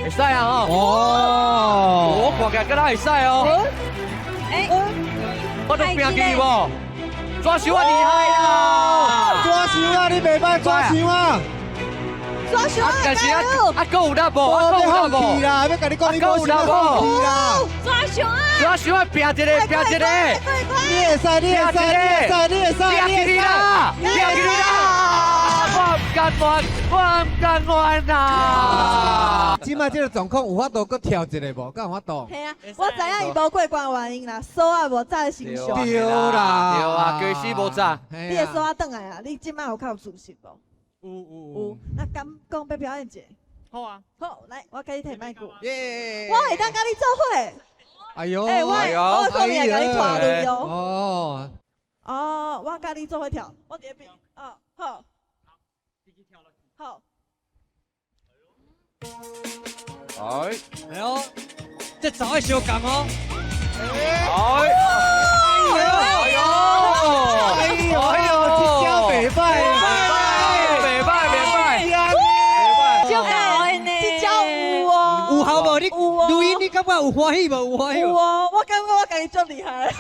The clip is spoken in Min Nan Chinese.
會使啊吼！哦，我看起來敢若會使哦。哎，我都拼起無？抓手啊厲害啦！抓手啊，你袂歹，抓手啊！抓手啊！但是啊，啊，閣有力無？啊，閣有我要力無？放棄啦，欲共你講，你無想欲放棄啦！抓手啊！抓手啊，拼一个，拼一個，你會使，你會使，你會使，你會使，拼起你啦！拼起你啦！我毋甘願，我毋甘願啊！這擺這个狀況有法度閣跳一个無？敢有法度？嘿啊，我知影伊無過關的原因啦，鎖仔無紮身上。對啦，對啊，雞絲無紮。你的鎖仔轉來啊？你這擺有較有自信無？有有有。那敢講欲表演一下？好啊。好，來，我共你提麥克。耶！我會當佮你做伙。哎喲，欸，我可能會共你拖隊哦。哦。哦，我佮你做伙跳，我佇彼邊。哦，好。好。哎，哎喲，這節奏愛相仝哦。哎，哎喲，哎喲，哎喲，這招袂歹，袂歹，袂歹，就搞呢，這招有哦，有效無？你有哦，錄音你感覺有歡喜無？有歡喜無？有哦，我感覺我家己足厲害。